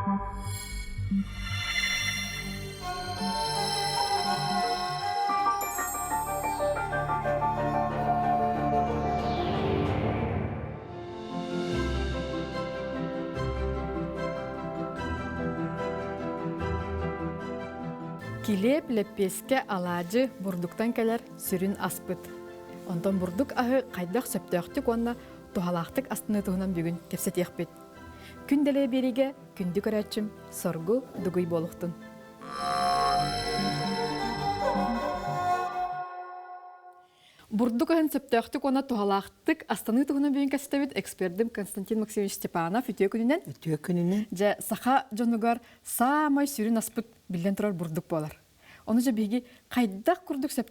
Килиэп, лэппиэскэ, алаадьы бурдуктан кэлэр сүрүн аспыт. Онтон бурдук аһы хайдах сөптөөхтүк уонна туһалаахтык астыныы туһунан бүгүн кэпсэтиэхпит. Күн дэлэй биэриигэ күндү көрөөччүм Соргу Дугуй буолуохтун. Бурдук аһын сөптөөхтүк уонна туһалаахтык астаныы туһунан бүгүн кэпсэтэбит экспердим Константин Максимович Степанов үтүө күнүнэн. Үтүө күнүнэн. Дьэ, саха дьонугар саамай сүрүн аспыт биллэн турар бурдук буолар. Ону дьэ биһиги хайдах курдук сөп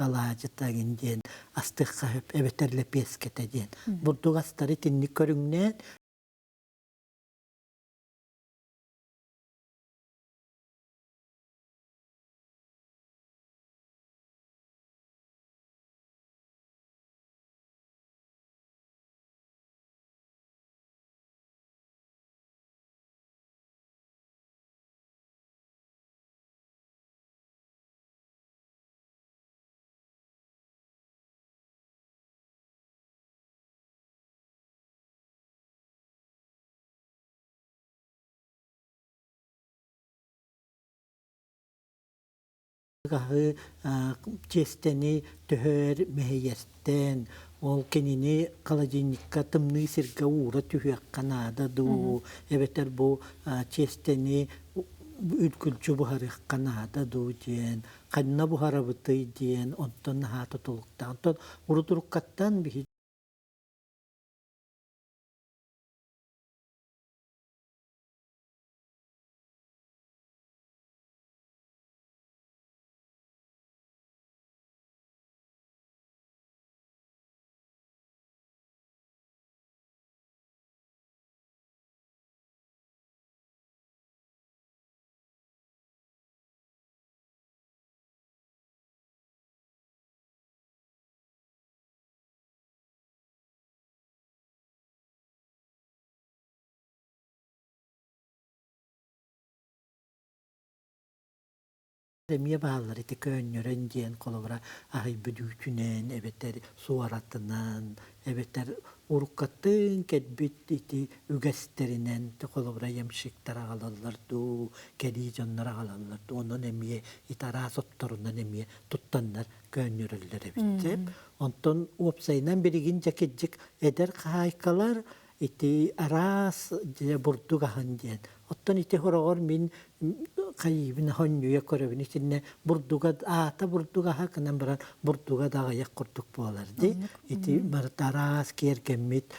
Алаадьыта эҥин диэн астыахха сөп эбэтэр лэпиэскэтэ диэн. Бурдук астары итинник көрүҥнээн Аһы чиэстэни төһөр мэһийэртэн, ол кинини холодильникка тымныы сиргэ уура түһүөххэ наада дуу, эбэтэр бу чиэстэни үргүлдьү буһарыахха наада дуу диэн, ханна буһарабытый диэн онтон наһаа тутулуктаах. Онтон урут-уруккаттан биһи Эмиэ бааллар ити көөнньөрөн диэн холобура аһыйбыт үүтүнэн эбэтэр суоратынан эбэтэр уруккатын кэлбит ити үгэстэринэн холобура ямщиктар аҕалаллар дуу, кэлии дьоннор аҕалаллар дуу, онон эмиэ ити араас отторунан эмиэ туттаннар көөнньөрөллөр эбит. Онтон уопсайынан билигин дьэ кирдьик эдэр хаһаайкалар ити араас дьэ бурдук аһын диэн. Оттон ити хороҕор мин хайыыбын хонньуйа көрөбүн итиннэ бурдуга аата бурдук аһа гынан баран бурдуга да аҕыйах курдук буолар дии. Ити барыта араас киэргэммит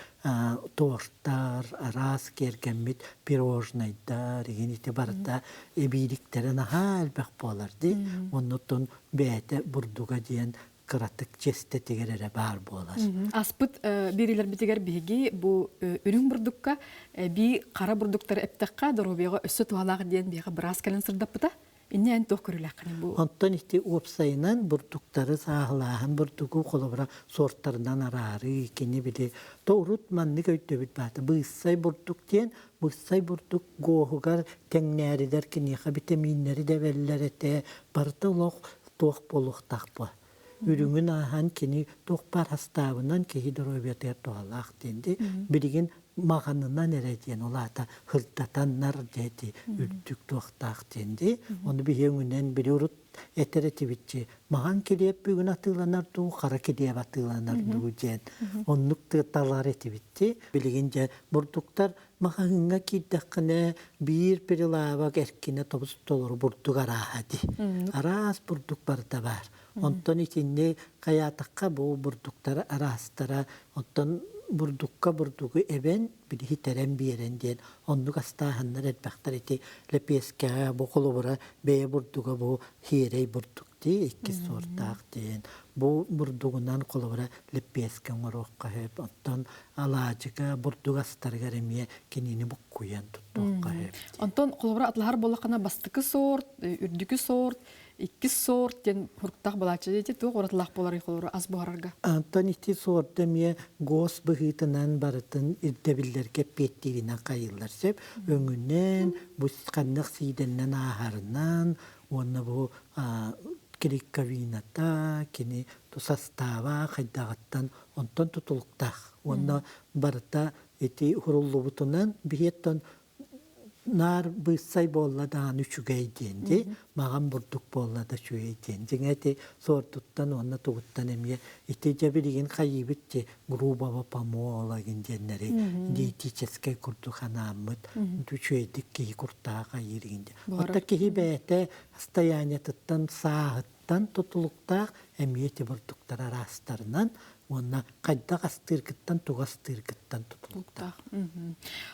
тортар, араас киэргэммит пирожнайдар, игин ити барыта эбииликтэрэ наһаа элбэх буолар дии. Оннуттан бэйэтэ бурдуга диэн. кыратык чиэстэтигэр эрэ баар буолар. Аспыт биэриилэрбитигэр биһиги бу үрүҥ бурдукка эбии хара бурдуктары эптэххэ доруобуйаҕа өссө туһалаах диэн биһиэхэ быраас кэлэн сырдаппыта. Инньэ эн туох көрүүлээххиний бу? Онтон ити уопсайынан бурдуктары сааһылааһын бурдугу холобура суортарынан араарыы кини били то урут маннык өйдөбүл баата быыссай бурдук диэн быыссай бурдук гуоһугар тэҥнээрилэр киниэхэ битэмииннэри да эбэллэр этэ барыта олох туох буолуохтаах буо үрүҥүн ааһан кини туох баар астаабынан киһи доруобуйатыгар туһалаах диэн ди билигин маҕанынан эрэ диэн ол аата һырдатаннар диэти үрдүк туохтаах диэн ди ону биһи өҥүнэн били урут этэр этибитчи маҕан килиэп бүгүн атыыланар дуу хара килиэп атыыланар дуу диэн оннук тыаталар этибитти билигин дьэ бурдуктар маҕаһыыҥҥа киирдэххинэ биир прилавок эркинэ тобус толору бурдук арааһа ди араас бурдук барыта баар онтон итинни хайаатахха бу бурдуктар араастара оттон бурдукка бурдугу эбэн билиһитэрэн биэрэн диэн оннук астааһыннар элбэхтэр ити лэпиэскэҕэ бу холобура бэйэ бурдуга бу хиэрэй бурдук дии иккис суортаах диэн бу бурдугунан холобура лэппиэскэ оҥоруохха сөп оттон алаадьыга бурдук астарыгар эмиэ кинини буккуйан туттуохха сөп. Онтон холобура атлаһар буоллаххына бастакы сорт, үрдүкү сорт, иккис сорт диэн хуруктаах балааччы диэти туох уратылаах буоларый холобура ас буһарарга? Онтон ити сорт эмиэ гос быһыытынан барытын ирдэбиллэргэ эппиэттииринэн хайыллар сөп. Өҥүнэн, бу ханнык сиидэннэн ааһарынан уонна бу клейковината, кини састааба хайдаҕыттан онтон тутулуктаах уонна барыта ити уһуруллубутунан биһиэттэн наар быыссай буолла даҕаны үчүгэй диэн дии маҕан бурдук буолла да үчүгэй диэн дьиҥэ ити суордуттан уонна тугуттан эмиэ ити дьэ билигин хайыыбыт дии грубого помола диэннэри диетическэй курдук анааммыт үчүгэйдик киһи куртаҕа хайыыр диэн Оттон киһи бэйэтэ состояниетыттан сааһыттан тутулуктаах эмиэ ити бурдуктар араастарынан уонна хайдах астыыргыттан тугу астыыргыттан тутулуктаах.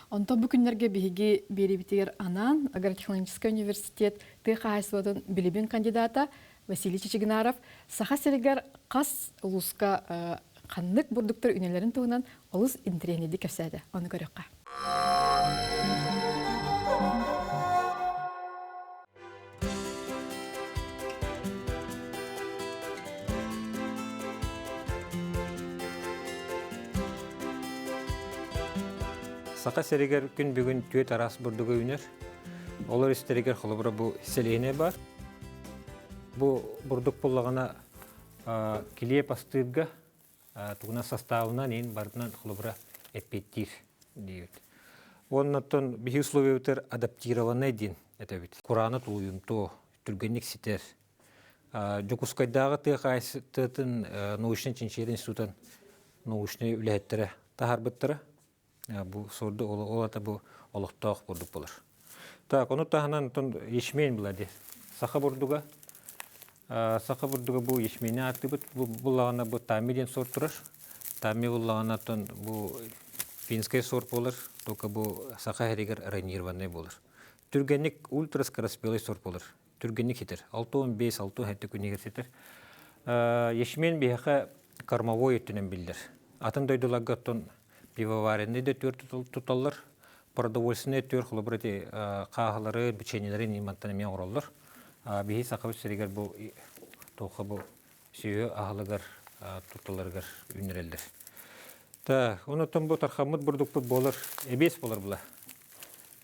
Онтон бу күннэргэ биһиги биэриибитигэр анаан Агротехнологическай университет тыа хаһаайыстыбатын билимин кандидата Василий Чичигинаров Саха сиригэр хас улууска ханнык бурдуктар үүнэллэрин туһунан олус интэриэһинэйдик кэпсээтэ. Ону көрүөххэ. Саха сиригэр күн бүгүн түөрт араас бурдуга үүнэр. Олор истэригэр холобура бу селение бар. Бу бурдук буллаҕына килиэп астыырга тугунан састаабынан иин барытынан холобура эппиэттиир диибит. Уоннаттан биһи условиябытыгар адаптированный диэн этэбит. Курааны тулуйумтуо, түргэнник ситэр. Дьокуускайдааҕы тыа хаһаайыстыбатын научнай чинчийэр институтун научнай үлэһиттэрэ таһаарбыттара. Бу суорду ол ата бу олохтоох бурдук болар. Так, ону таһынан ячмень была ди. Саха бурдуга. Саха бурдуга бу ячмени ааттыыбыт. Бу буллаҕына бу тами диэн сорт турар. Тами буллаҕына бу финскэй сорт буолар, только бу саха иһигэр ранированный буолар. Түргэнник ультраскороспелый сорт буолар. Түргэнник хитер. 65-67 күнүгэр ситэр. Ячмень биһиэхэ кормовой өттүнэн биллэр. Атын дойдуларга оттон пивоваренный да түөр туталлар, продовольственный түөр холобур ити хааһылары, печеньелэри мантан эмиэ оҥороллор. Биһи Сахабыт сиригэр бу туохха бу сүөһү аһылыгар тутталарыгар үүннэрэллэр. Так, онотон бу тархаммыт бурдукпут буолар, эбиэс буолар була.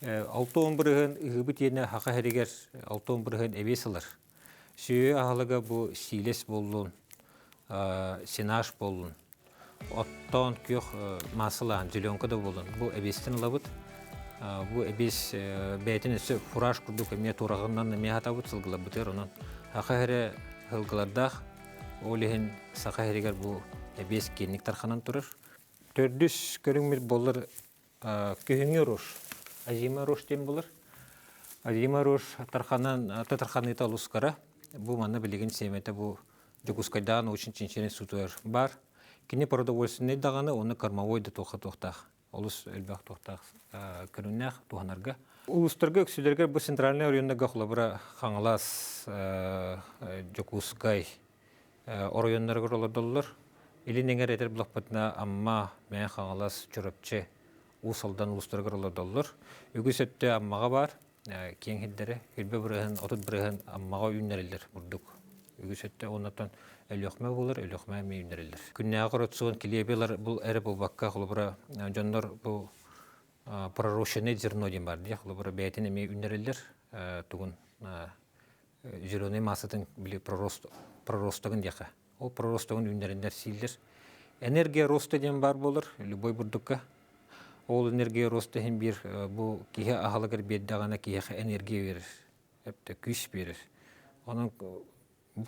60 бырыһын ыһыыбыт иэнэ хаха сиригэр 60 бырыһын эбиэс ылар. Сүөһү аһылыга бу сиилэс буоллун, сенаж буоллун, оттоон күөх маассалаан зеленка да буоллун, бу эбиэстэн ылабыт. Бу эбиэс бэйэтин өссө фураж курдук эмиэ туораҕынан эмиэ хатабыт сылгыларбытыгар онон саха сирэ сылгылардаах, ол иһин саха сиригэр бу эбиэс киэҥник тарханан турар. Төрдүс көрүҥмүт буолар Күһүҥҥү руш, Азима руш диэн булар. Азима руш тарханан, татарханыыта олус кыра. Бу манна билигин сиэмэтэ бу Дьокуускайдааҕы научнай чинчийэр институтугар баар. Кини продовольственнай даҕаны уонна кормовой да туохха туохтаах. Олус элбэх туохтаах көрүҥнээх туһанарга. Улуустарга үксүлэригэр бу центральнай оройуоннарга холобура Хаҥалас, Дьокуускай, оройуоннарыгар олордоллор. Илин эҥэр этэр булахпытына Амма, Мэҥэ Хаҥалас, Чурапчы, Уус Алдан улуустарыгар олордоллор. Үгүс өттө Аммаҕа баар, киэҥ сирдэрэ, үрбэ бырыһын, 30% Аммаҕа үүннэриллэр бурдук. Үгүс өттө оннотон Өлүөхмэ буолар, Өлүөхмэ эмиэ үүннэриллэр. Күннээҕи рацион килиэби ылар бұл эрэ буолбакка, холобура, дьоннор бу пророщенное зерно диэн бар дии, холобура, бэйэтин эмиэ үүннэриллэр, тугун зеленый массатын били пророст проростогун диэхэ. Ол проростогун үүннэриннэр сииллэр. Энергия роста диэн баар буолар любой бурдукка. Ол энергия роста иһин биир бу киһи аһылыгар биэрдэҕинэ киһиэхэ энергия биэрэр, эптэ күүс биэрэр. Онон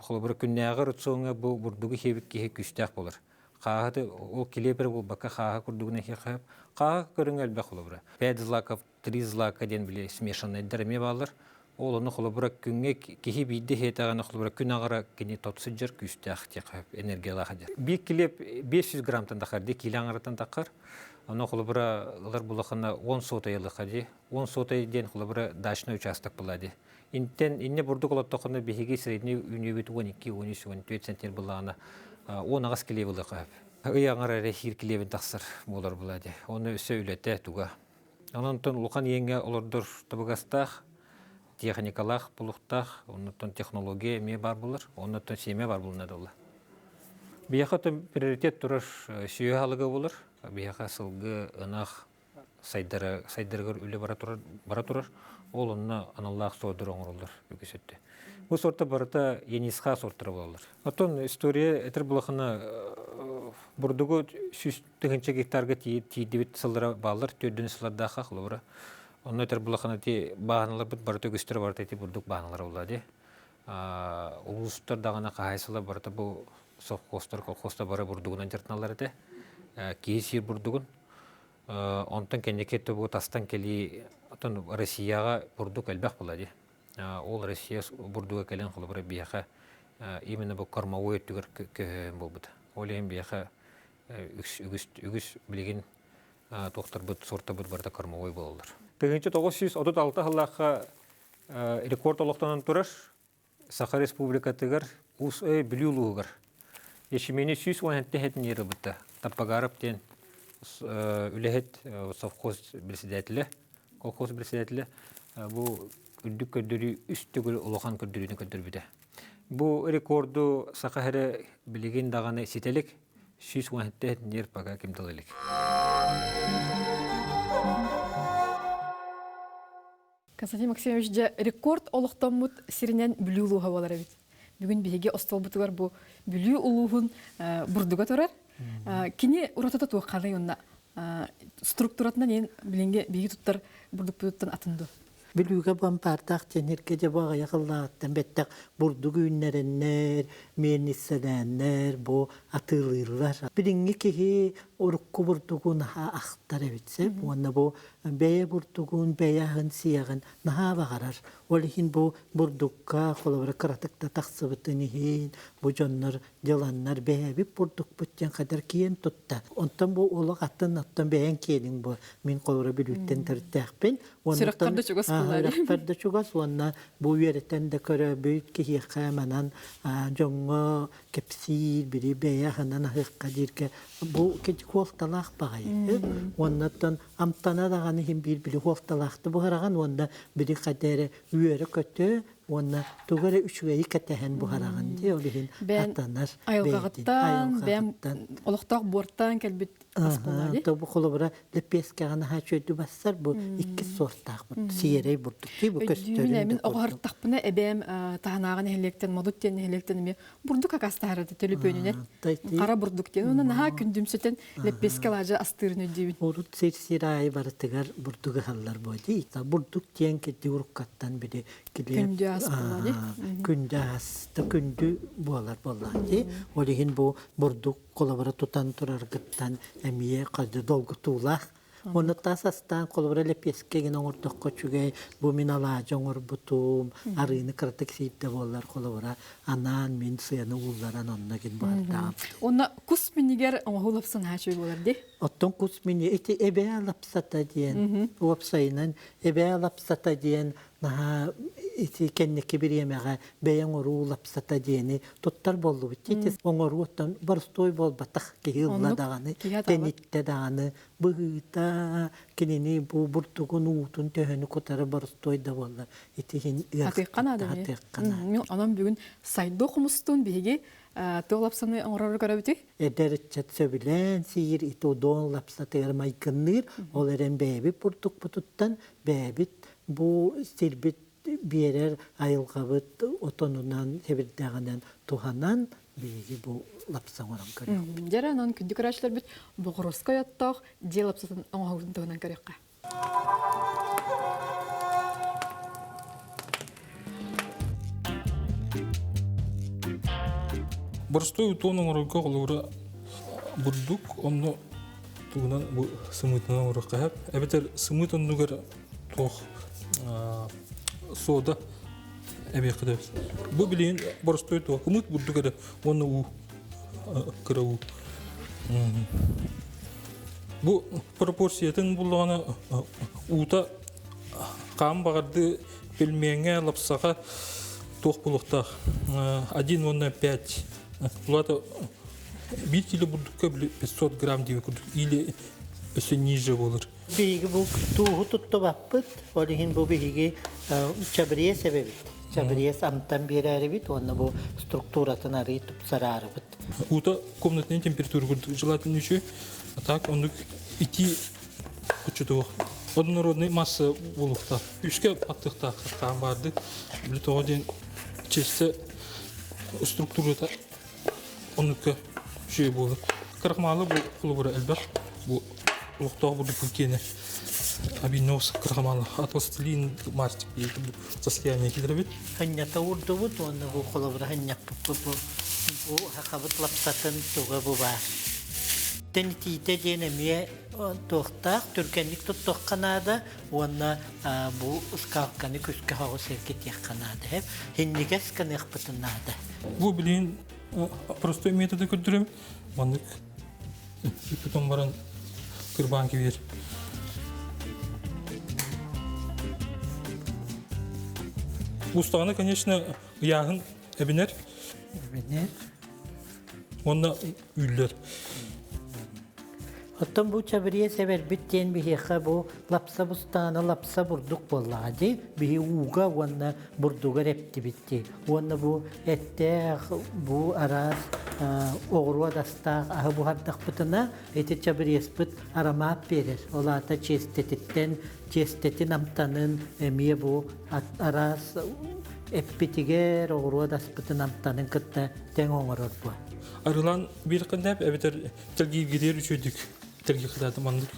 холобура күннээҕи рациоҥҥа бу бурдугу сиэбит киһи күүстээх буолар. Хааһы ол килиэп эрэ буолбакка хааһы курдугунан иһиэхэ сөп. Хааһы көрүҥэ элбэх холобура. Пять злаков три злака диэн били смешаннайдар эмиэ бааллар. Ол ону холобура күҥҥэ киһи биирдэ иһиэтэҕинэ холобура күн аҕара кини тот сылдьар күүстээх диэхэ энергиялаах диэн. Биир килиэп 500 граммтан тахар дии киилэ аҥарыттан тахар. Ону холобура ылар булахына 10 сотай ылыха дии. 10 сотай диэн холобура дачный участок була дии. Интен инне бурдук олоттохуна биһиги средний үүнүүбүт 12, 13, 14 центнер буллаҕына 10 аҕыс килиэп ылыха. Ый аҥара эрэ хиир килиэбин тахсар буолар була дии. Оны өссө үлэтэ туга. Онон улахан иэҥҥэ олордор табыгастаах, техникалаах, булуктаах, оннуттан технология эмиэ баар буолар, оннуттан сиэмэ баар буолуна да Биһиэхэ приоритет турар сүөһү аһылыга буолар. Биһиэхэ сылгы, ынах сайдара, сайдарыгар үлэ бара турар, бара турар. Ол онно аналлаах суордар оҥороллор үгүс өттө. Бу сорта барыта енисха сортара буолаллар. Оттон история этэр булахына бурдугу сүүс тыһыынча гектарга тиийдибит сыллара бааллар, төрдүн сыллардаахха холобура. Онно этэр булахына ти бааһыналарбыт барыта үгүстэрэ барыта ити бурдук бааһыналара буолла дии. Улуустар даҕаны хаһаайыстыбалар барыта бу совхозтар, колхозтар бары бурдугунан дьарыктаналлар этэ. Киһи сиир бурдугун. Онтон кэнники бу тастан кэлии оттон Россияҕа бурдук элбэх буолла дии. Ол Россия бурдуга кэлэн холобура биһиэхэ именно бу кормовой өттүгэр көһөөн буолбута. Ол иһин биһиэхэ үгүс үгүс билигин туохтарбыт сортарбыт барыта кормовой буолаллар. 1936 сыллаахха рекорд олохтонон турар Саха Республикатыгар Уус Бүлүү улууһугар ячмени 117 хэтин ылбыта. Таппагаров диэн үлэһит совхоз председателэ, колхоз председателэ бу үрдүк көрдөрүү үс төгүл улахан көрдөрүүнү көрдөрбүтэ. Бу рекорду Саха сирэ билигин даҕаны ситэлик 117 нер пока ким тыл илик. Константин Максимович, дьэ, рекорд олохтоммут сиринэн Бүлүү улууһа буолар эбит. Бүгүн биһиги остуолбутугар бу Бүлүү улууһун бурдуга турар. Кини уратыта туохханый уонна структуратынан эн билиҥҥи биһиги туттар бурдукпутуттан атын дуо? Бүлүүгэ бампаардаах тениргэ дьэ бу аҕыйах ыллаҕыттан бэттэх бурдук үүннэрэннэр, миэнниссэлээннэр бу атыылыыллар. Билиҥҥи киһи урукку бурдугу наһаа ахтар эбит сөп уонна бу бэйэ бурдугун, бэйэ аһын сиэҕин наһаа баҕарар. Ол иһин бу бурдукка холобура кыратык да тахсыбытын иһин бу дьоннор дьыланнар бэйэбит бурдукпут диэн хадar киэн тутта. Онтон бу олох атын оттон бэйэҥ киэниҥ бу мин холобура Бүлүүттэн төрүттээхпин. Сүрэххэр да чугас буолар. Сүрэхпэр да чугас уонна бу үөрэтэн да көрөбүт киһиэхэ манан дьоҥҥо кэпсиир, бири бэйэ аһынан аһыахха дииргэ бу куолталаах баҕайы. Уоннаттан амтана даҕаны иһин биир били хуолталаахты буһараҕын уонна били хайда эрэ үөрэ-көтө уонна тугу эрэ үчүгэйи кэтэһэн буһараҕын дии ол иһин аттанар айылҕаҕыттан бэйэм олохтоох буортан кэлбит ас буолаа дии бу холобура лэппиэскэҕэ наһаа үчүгэйдик бассар бу иккис суортаах бурдук сиэрэй бурдук дии бу көстөрүн мин оҕоһортахпына эбээм таһынааҕы нэһилиэктэн Модут диэн нэһилиэктэн эмиэ бурдук акаастаһар этэ төлөпүөнүнэн хара бурдук диэн уонна наһаа күндүмсүтэн лэппиэскэ алаадьы астыырын өйдүүбүн урут сир сир аайы барытыгар бурдук ыһаллар буо дии бурдук диэн кирди уруккаттан били күндү ас буолла дии күндү ас да күндү буолар буоллаах дии ол иһин бу бурдук холобура тутан тураргыттан эмиэ хады долгутуулаах Уонна тас астаан холобура лэппиэскэ гин оҥордоххо үчүгэй, бу мин алаадьы оҥорбутум, арыыны кыратык сиирдэ буоллар холобура анаан мин сыаны уулларан онно гин баардаам. Онно кус минигэр оҥоһуу лапсан хаачый буолар дии. Оттон кус мини ити эбээ лапсата диэн, уопсайынан эбээ лапсата диэн наһаа ити кэнники бириэмэҕэ бэйэҥ уруу лапсата диэни туттар буоллубут. Ити оҥорууттан боростуой буолбатах киһи ылла даҕаны, тэниттэ даҕаны, быһыыта кинини бу бурдугун уутун төһөнү кутары боростуой да буоллар ити иһин Атыахха наада атыахха наада. Онон бүгүн сайдыы хомустуун биһиги туох лапсаны оҥорору көрөбүтүй? Эдэр ыччат сөбүлээн сиир ити удон лапсатыгар майгынныыр, ол эрэн бэйэбит бурдукпутуттан бэйэбит бу сирбит биэрэр айылҕабыт отонунан, сэбирдэҕинэн туһанан биһиги бу лапса оҥорон көрүөхпүт. Дьэ онон күндү көрөөччүлэрбит боҕуруоска оттоох дьиэ лапсатын оҥоһугун туһунан көрүөххэ. Боростуой утуон оҥорорго холобура бурдук онно тугунан бу сымыытынан оҥоруохха сөп. Эбэтэр сымыыт оннугар туох сода эбиэххэ да Бу билигин боростуой туох ымыт бурдук эрэ уонна уу кыра уу. Бу пропорциятын буллаҕына уута хаан баҕарды пельмеҥҥэ, лапсаҕа туох буолуохтаах 1 уонна 5 Улаата биир кило бурдукка 500 грамм диэби курдук или өссө ниже буолар. Биһиги бу тууһу туттубаппыт, ол иһин бу биһиги чабриес эбэбит. Чабриес амтан биэрээрибит уонна бу структуратын арый тупсараарыбыт. Уута комнатный температура курдук желательно үчү. А так оннук ити оччотуох однородный масса буолуохтаах. Үскэ аттыахтаах хаан баарды. Били тоҕо диэн чисто структурата оннукка үчүгэй буолар. Крахмалы бу холобура элбэх. Бу олохтоох бурдук киэнэ обильного крахмала атостилин мастик состояние киллэрэбит. Ханньата уурдубут уонна бу холобура ханньаппыппыт бу бу хахабыт лапсатын туга бу баар. Тэнитиитэ диэн эмиэ туохтаах түргэнник туттуохха наада уонна бу ыскаапканы күскэ соҕус эргитиэххэ наада. Хиннигэс гыныахпытын наада. Бу билигин простой методы көрдөрөм. Маннык тутан баран кырбаан кибиэр. Устаҕына, конечно, ыйааһын эбинэр. Эбинэр. Уонна үллэр. Оттон бу чабырыйа сэбэрбит диэн биһиэхэ бу лапса бустаана лапса бурдук буоллаҕа дии. Биһи ууга уонна бурдугар эптибит дии. Уонна бу эттээх, бу араас оҕуруот астаах аһы буһардахпытына ити чабырыйаспыт аромат биэрэр. Ол аата чиэстэтиттэн, чиэстэтин амтанын эмиэ бу араас эппитигэр оҕуруот аспытын амтанын кытта тэҥ оҥорор бу. Арылан биир кыннап эбэтэр тэлгииргитигэр үчүгдүк тэлги кытааты маннык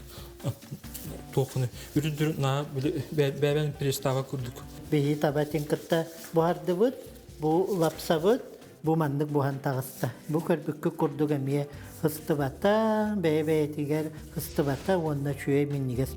туоххуну үрүндүр наа бэбэн пристава курдук. Биһи табатын кытта буһардыбыт, бу лапсабыт, бу маннык буһан таҕыста. Бу көрбүккү курдук эмиэ ыстыбата, бэйэ-бэйэтигэр ыстыбата уонна үчүгэй минньигэс.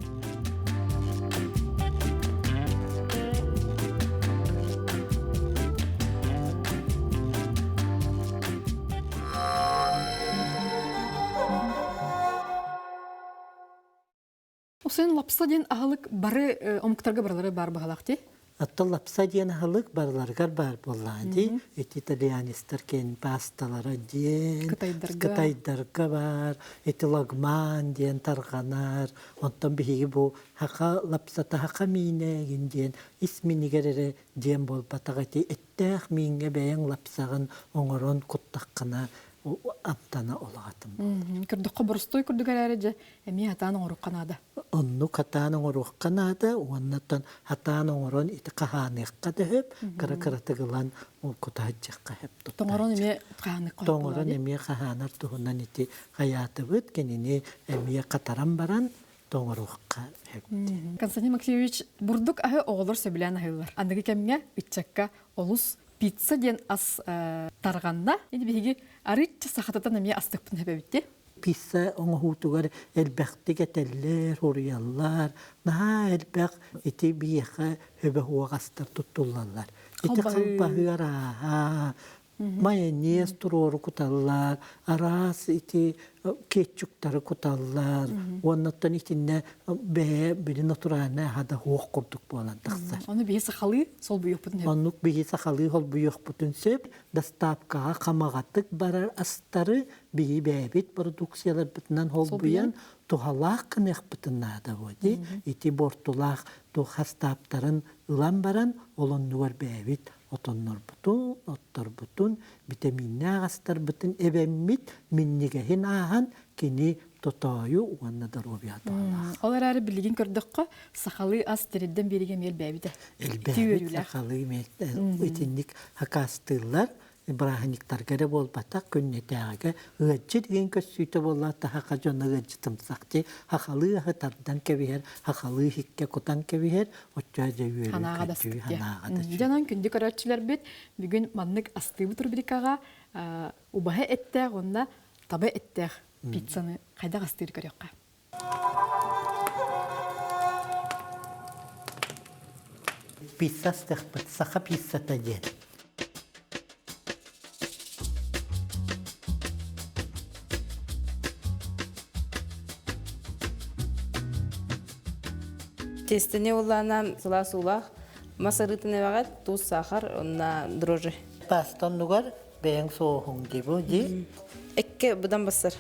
Осын лапса диэн аһылык бары омуктарга барылары бар баһалаах дии. Оттон лапса диэн аһылык барыларыгар баар буоллаҕа дии. Ити итальянецтар киэн паасталара диэн, кытайдарга баар, ити лагман диэн тарҕанар. Онтон биһиги бу хака лапсата хака миинээгин диэн ис минигэр эрэ диэн буолбатах ити эттээх мииҥҥэ бэйэҥ лапсаҕын оҥорон куттаххына амтана улаҕатын. Көрдөххө боростуой курдук эрээри дьэ эмиэ хатаан оҥоруохха наада. Оннук хатаан оҥоруохха наада уоннаттан хатаан оҥорон ити хаһааныахха да сөп, кыра-кыратык ылан кутаһыдьахха сөп. Тоҥорон эмиэ хаһааныахха Тоҥорон эмиэ хаһаанар туһунан ити хайаатыбыт кинини эмиэ хатаран баран тоҥоруохха сөп. Константин Максимович, бурдук аһы оҕолор сөбүлээн аһыыллар. Аныгы кэмҥэ ыччакка олус пицца диэн ас тарҕанна. Ити биһиги арыычча сахатытан эмиэ астыкпын сөбөбүт Пицца оҥоһуутугар элбэхтик этэллэр, суруйаллар. Наһаа элбэх ити биһиэхэ хөбө-уоҕастар туттуллаллар. Ити халбаһыы арааһа, Майонез туруору куталлар, араас ити кетчуптары куталлар. Уоннаттан итиннэ бэйэ били натуральнай аһа да суох курдук буолан тахсар. Ону биһи сахалыы солбуйуохпутун сөп. Оннук биһи сахалыы холбуйуохпутун сөп. Доставкаҕа хамаҕатык барар астары биһи бэйэбит продукцияларбытынан холбуйан туһалаах гыныахпытын наада буо Ити буортулаах хастааптарын ылан баран ол оннугар бэйэбит отоннорбутун, отторбутун, битэмииннээх астарбытын эбэммит минньигэһин ааһан кини тотоойу уонна доруобуйа туһалаах. Ол эрээри билигин көрдөххө, сахалыы ас тэрилдэн биэригэ эмиэ элбээбитэ. Элбээбит сахалыы итинник хакаастыыллар бырааһынньыктарга эрэ буолбатах, күннэтээҕигэ ыалдьы диэн көссүүтэ буолла таһаха дьоно ыалдьытымсахчы хахалыы аһы тардан кэбиһэр, хахалыы иһиккэ кутан кэбиһэр, оччо дьэ үөрүү көтүү санааҕа да Дьонон күндү көрөөччүлэрбит бүгүн маннык астыыбыт рубрикаҕа убаһа эттээх уонна таба эттээх пиццаны хайдах астыыр көрүөххэ. Пицца астыахпыт, саха пиццата диэн. Тиэстэни улаана сылаас уулаах мас арыытын эбэҕэр туус, саахар уонна дрожжи. Паста оннугар бэйэҥ соуһуҥ дии дии. Экке быдан бассар.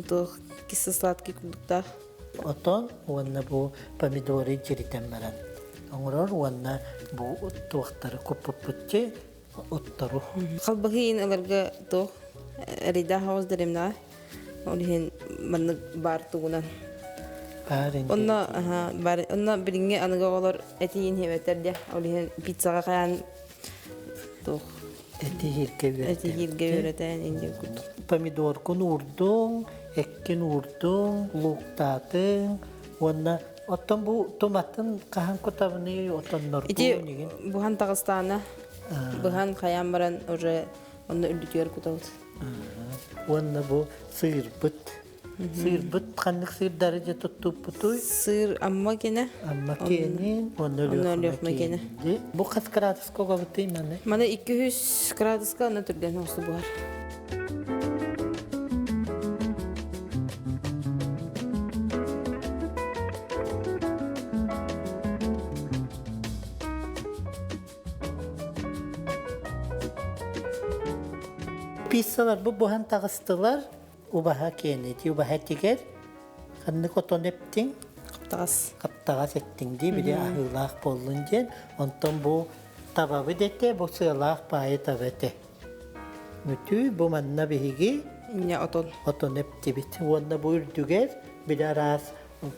Туох кисло-сладкий курдуктаах. Отон уонна бу помидоры дьиритэн баран оҥорор уонна бу туохтары куппуппутчи оттору. Халбаһыйын ыларга туох эрэйдээх оҕус дэримнэҕэ. Ол иһин маннык баар тугунан. Онно бар онно билиҥҥи аныгы оҕолор этиин хиэбэттэр дьэ. Ол иһин пиццаҕа хайаан туох Этиһииргэ этиһииргэ үөрэтэн индиэн курдук. Помидоркун уурдуҥ, эккин уурдуҥ, лууктаатыҥ уонна оттон бу туматын хаһан кутабыный отонноргун Ити буһан таҕыстаана быһан хайаан баран уже онно үрдүтүгэр кутабыт. Уонна бу сыырбыт. Сыырбыт ханнык сыырдары дьэ туттуппутуй? Сыыр Амма киэнэ. Амма киэнин уонна Өлүөхүмэ киэнэ. Бу хас градуска угабытый маны? Маны 200 градуска аны түргэн оҕусту буһар. Пиццалар бу буһан таҕыстылар. Убаһа киэнити убаһа этигэр ханнык отон эптиҥ? Хаптаҕас. Хаптаҕас эттиҥ дии, били аһыылаах буоллун диэн. Онтон бу табабыт этэ, бу сыалаах баайы таба этэ. Мүтүү бу манна биһиги Инньэ отон. Отон эптибит. Уонна бу үрдүгэр били араас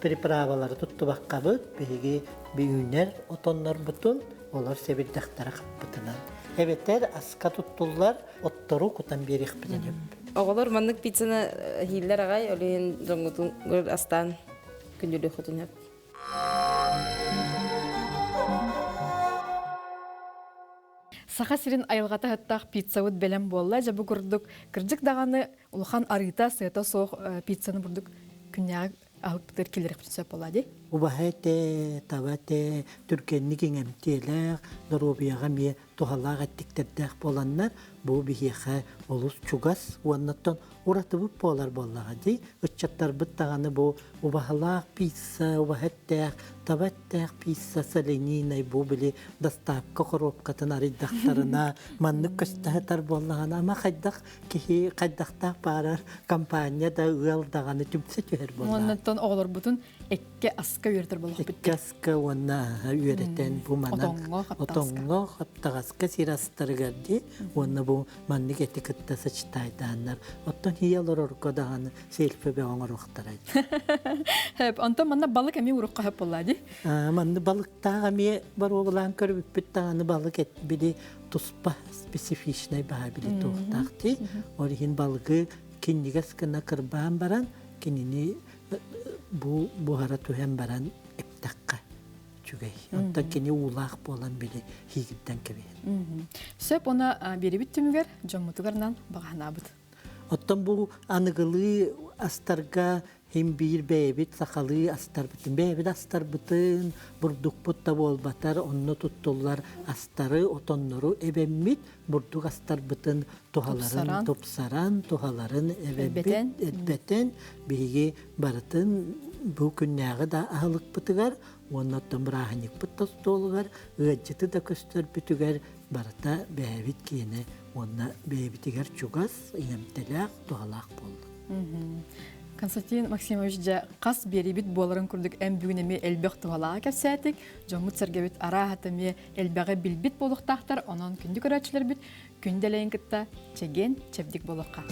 приправалары туттубаккабыт биһиги үүнэр отоннорбутун олор сэбирдэхтэрэ хаппытынан эбэтэр аска туттуллар оттору кутан биэриэхпитин сөп. Оҕолор маннык пиццаны иһииллэр аҕай, ол иһин дьоҥҥутун астаан күндүлүөххүтүн сөп. Саха сирин айылҕата ыһыттаах пиццабыт бэлэм буолла. Дьэ бу курдук кырдьык даҕаны улахан арыыта, сыата суох пиццаны бурдук күннээҕи аһылыкпытыгар киллэриэхпитин сөп буолла дии. Убаһа этэ, таба этэ, түргэнник иҥэмтиэлээх, доруобуйаҕа эмиэ туһалаах эттиктэрдээх буоланнар, бу биһиэхэ олус чугас уоннаттан уратыбыт буолар буоллаҕа дии. Ыччаттарбыт даҕаны бу убаһалаах пицца, убаһа эттээх, таба эттээх пицца соленинай бу били доставка хоруопкатын арыйдахтарына маннык көстө сытар буоллаҕына ама хайдах киһи хайдахтаах баарар компания да ыал даҕаны түмсэ түһэр буоллаҕа. Уоннаттан оҕолорбутун эккэ аска үөрэтэр буоллахпыт. Эккэ аска уонна үөрэтэн бу манан отоҥҥо хаптаҕаска сир астарыгар дии уонна бу маннык эти кытта сочетайдааннар оттон ийэ олорорго даҕаны селфи бөҕө оҥоруохтара. Хөп, онтон манна балык эмиэ урукка хөп буолла дии. Манны балыктаах эмиэ боруобалаан көрбүппүт даҕаны балык эт били туспа специфичнай баһа били туохтаах дии. Ол иһин балыгы киннигэс гына кырбаан баран кинини бу буһара түһэн баран эптэххэ үчүгэй. Онтон кини уулаах буолан били хиигирдэн кэбиһэр. Сөп, оны биэрибит түмүгэр дьоммутугарынан баҕаһынаабыт. Оттон бу аныгылыы астарга Һин биир бэйэбит сахалыы астарбытын, бэйэбит астарбытын, бурдукпут да буолбатар, онно туттуллар астары, отоннору эбэммит, бурдук астарбытын туһаларын тупсаран, туһаларын эбэбит, элбэтэн, биһиги барытын бу күннээҕи да аһылыкпытыгар уонна оттон бырааһынньыкпыт да остуолугар, ыалдьыты да көстөрбүтүгэр барыта бэйэбит киэнэ уонна бэйэбитигэр чугас, иҥэмтэлээх, туһалаах буолла. Константин Максимович дьэ хас биэрибит буоларын курдук эн бүгүн эмиэ элбэх туһалааҕы кэпсээтик, дьоммут-сэргэбит арааһата эмиэ элбэҕи билбит буолуохтаахтар, онон күндү көрөөччүлэрбит күн дэлэйин кытта чэгиэн, чэбдик буолуохха.